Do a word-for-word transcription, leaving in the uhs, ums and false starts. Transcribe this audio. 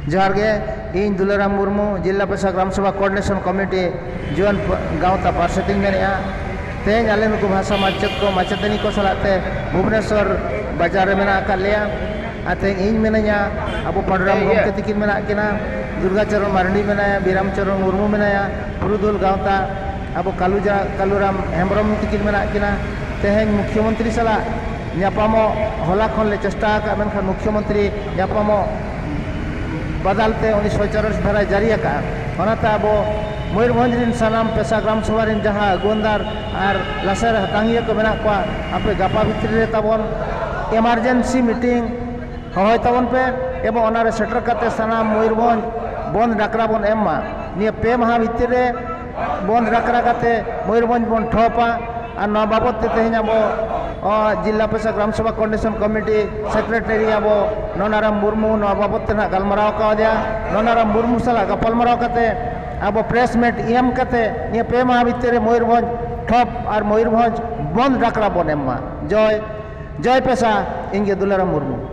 ᱡᱚᱦᱟᱨ ᱜᱮ᱾ ᱤᱧ ᱫᱩᱞᱟᱨᱟᱢ ᱢᱩᱨᱢᱩ, ᱡᱤᱞᱟ ᱯᱮᱥᱟ ᱜᱨᱟᱢ ᱥᱚᱵᱷᱟ ᱠᱳᱚᱨᱰᱤᱱᱮᱥᱚᱱ ᱠᱚᱢᱤᱴᱤ ᱡᱩᱣᱟᱹᱱ ᱜᱟᱶᱛᱟ ᱯᱟᱨᱥᱮᱛ ᱤᱧ ᱢᱮᱱᱮᱫᱼᱟ᱾ ᱛᱮᱦᱮᱧ ᱟᱞᱮ ᱱᱩᱠᱩ ᱵᱷᱟᱥᱟ ᱢᱟᱪᱮᱫ ᱠᱚ, ᱢᱟᱪᱮᱛᱟᱹᱱᱤ ᱠᱚ ᱥᱟᱞᱟᱜ ᱛᱮ ᱵᱷᱩᱵᱽᱱᱮᱥᱚᱨ ᱵᱟᱡᱟᱨ ᱨᱮ ᱢᱮᱱᱟᱜ ᱟᱠᱟᱫ ᱞᱮᱭᱟ᱾ ᱟᱨ ᱛᱮᱦᱮᱧ ᱤᱧ ᱢᱤᱱᱟᱹᱧᱟ, ᱟᱵᱚ ᱯᱟᱸᱰᱩᱨᱟᱢ ᱜᱚᱢᱠᱮ ᱛᱤᱠᱤᱱ ᱢᱮᱱᱟᱜ ᱠᱤᱱᱟ, ᱫᱩᱨᱜᱟ ᱪᱚᱨᱚᱱ ᱢᱟᱨᱰᱤ ᱢᱮᱱᱟᱭᱟ, ᱵᱤᱨᱟᱢ ᱪᱚᱨᱚᱱ ᱢᱩᱨᱢᱩ ᱢᱮᱱᱟᱭᱟ, ᱯᱩᱨᱩᱫᱷᱩᱞ ᱜᱟᱶᱛᱟ ᱟᱵᱚ ᱠᱟᱞᱩᱡᱟ ᱠᱟᱞᱩᱨᱟᱢ ᱦᱮᱢᱵᱨᱚᱢ ᱛᱤᱠᱤᱱ ᱢᱮᱱᱟᱜ ᱠᱤᱱᱟ᱾ ᱛᱮᱦᱮᱧ ᱢᱩᱠᱷᱭᱚᱢᱚᱱᱛᱨᱤ ᱥᱟᱞᱟᱜ ᱧᱟᱯᱟᱢᱚᱜ ᱦᱚᱞᱟ ᱠᱷᱚᱱ ᱞᱮ ᱪᱮᱥᱴᱟ ᱟᱠᱟᱫ, ᱢᱮᱱᱠᱷᱟᱱ ᱢᱩᱠᱷᱭᱚᱢᱚᱱᱛᱨᱤ ᱧᱟᱯᱟᱢᱚᱜ ᱵᱟᱫᱟᱞ ᱛᱮ ᱩᱱᱤ ᱥᱚᱪᱚᱨᱚᱥ ᱫᱷᱟᱨᱟᱭ ᱡᱟᱹᱨᱤ ᱟᱠᱟᱫᱼᱟ᱾ ᱚᱱᱟᱛᱮ ᱟᱵᱚ ᱢᱚᱭᱩᱨᱵᱷᱚᱸᱡᱽ ᱨᱮᱱ ᱥᱟᱱᱟᱢ ᱯᱮᱥᱟ ᱜᱨᱟᱢ ᱥᱚᱵᱷᱟ ᱨᱮᱱ ᱡᱟᱦᱟᱸ ᱟᱹᱜᱩᱣᱟᱹᱱᱫᱟᱨ ᱟᱨ ᱞᱟᱥᱮᱨ ᱦᱟᱛᱟᱝᱤᱭᱟᱹ ᱠᱚ ᱢᱮᱱᱟᱜ ᱠᱚᱣᱟ, ᱟᱯᱮ ᱜᱟᱯᱟ ᱵᱷᱤᱛᱨᱤ ᱨᱮ ᱛᱟᱵᱚᱱ ᱮᱢᱟᱨᱡᱮᱱᱥᱤ ᱢᱤᱴᱤᱝ ᱦᱚᱦᱚᱭ ᱛᱟᱵᱚᱱ ᱯᱮ ᱮᱵᱚᱝ ᱚᱱᱟᱨᱮ ᱥᱮᱴᱮᱨ ᱠᱟᱛᱮ ᱥᱟᱱᱟᱢ ᱢᱚᱭᱩᱨᱵᱷᱚᱸᱡᱽ ᱵᱚᱱᱫᱷ ᱰᱟᱠᱨᱟ ᱵᱚᱱ ᱮᱢ ᱢᱟ᱾ ᱱᱤᱭᱟᱹ ᱯᱮ ᱢᱟᱦᱟ ᱵᱷᱤᱛᱤᱨ ᱨᱮ ᱵᱚᱱᱫᱷ ᱰᱟᱠᱨᱟ ᱠᱟᱛᱮ ᱢᱚᱭᱩᱨᱵᱷᱚᱸᱡᱽ ᱵᱚᱱ ᱴᱷᱚᱯᱟ᱾ ᱟᱨ ᱱᱚᱣᱟ ᱵᱟᱵᱚᱛ ᱛᱮ ᱛᱮᱦᱮᱧ ᱟᱵᱚ, ᱚ, ᱡᱤᱞᱟ ᱯᱮᱥᱟ gram sabha coordination committee secretary ᱟᱵᱚ ᱱᱚᱱᱟᱨᱟᱢ ᱢᱩᱨᱢᱩ ᱱᱚᱣᱟ ᱵᱟᱵᱚᱛ ᱛᱮ ᱱᱟᱦᱟᱜ ᱜᱟᱞᱢᱟᱨᱟᱣ ᱠᱟᱣᱫᱮᱭᱟ᱾ ᱱᱚᱱᱟᱨᱟᱢ ᱢᱩᱨᱢᱩ ᱥᱟᱞᱟᱜ ᱜᱟᱯᱟᱞᱢᱟᱨᱟᱣ ᱠᱟᱛᱮ ᱟᱵᱚ ᱯᱨᱮᱥ ᱢᱤᱴ ᱮᱢ ᱠᱟᱛᱮ ᱱᱤᱭᱟᱹ ᱯᱮ ᱢᱟᱦᱟ ᱵᱷᱤᱛᱤᱨ ᱨᱮ ᱢᱚᱭᱩᱨᱵᱷᱚᱸᱡᱽ ᱴᱷᱚᱯ ᱟᱨ ᱢᱚᱭᱩᱨᱵᱷᱚᱸᱡᱽ ᱵᱚᱱᱫᱷ ᱰᱟᱠᱨᱟ ᱵᱚᱱ ᱮᱢ ᱢᱟ᱾ ᱡᱚᱭ, ᱡᱚᱭ ᱯᱮᱥᱟ, ᱤᱧ ᱜᱮ ᱫᱩᱞᱟᱨᱟᱢ ᱢᱩᱨᱢᱩ᱾